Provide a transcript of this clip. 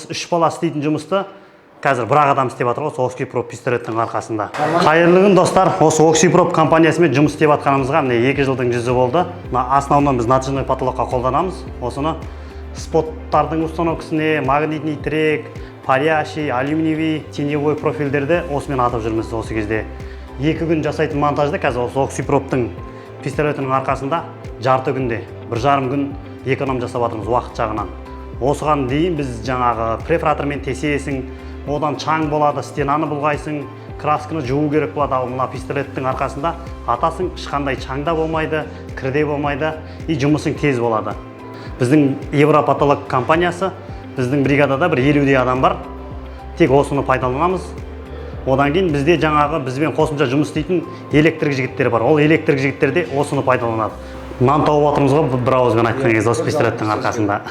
Үш бала істейтін жұмысты қазір бір ақ адам істеп жатыр ғой, осы Оксипроп пистолеттің арқасында. Қайырлы күн, достар! Осы Оксипроп компаниясымен жұмыс істеп жатқанымызға, міне, 2 жылдың жүзі болды. Мына основном біз натяжной потолокқа қолданамыз осыны, споттардың установкасіне, магнитный трек, парящий, алюминиевый, теневой профильдерді осымен атып жүрміз. Осы кезде 2 күн жасайтын монтажды қазір осы Оксипроптың пистолетінің арқасында жарты күнде, 1,5 күн эконом жасап жатырмыз уақыт жағынан. Осыған дейін біз жаңағы перфоратормен тесесің, одан чаң болады, стенаны бұлғайсың, красканы жуу керек болады. Ал мына пистолеттің арқасында атасың, ешқандай чаң да болмайды, кір де болмайды и жұмысың тез болады. Біздің Европотолок компаниясы, біздің бригадада бір 50дей адам бар, тек осыны пайдаланамыз. Одан кейін бізде жаңағы бізбен қосымша жұмыс істейтін электрик жігіттер бар, ол электрик жігіттер де осыны пайдаланады. Нан тауып жатырмыз ғой, бір ауызбен айтқан кезде, осы пистолеттің арқасында.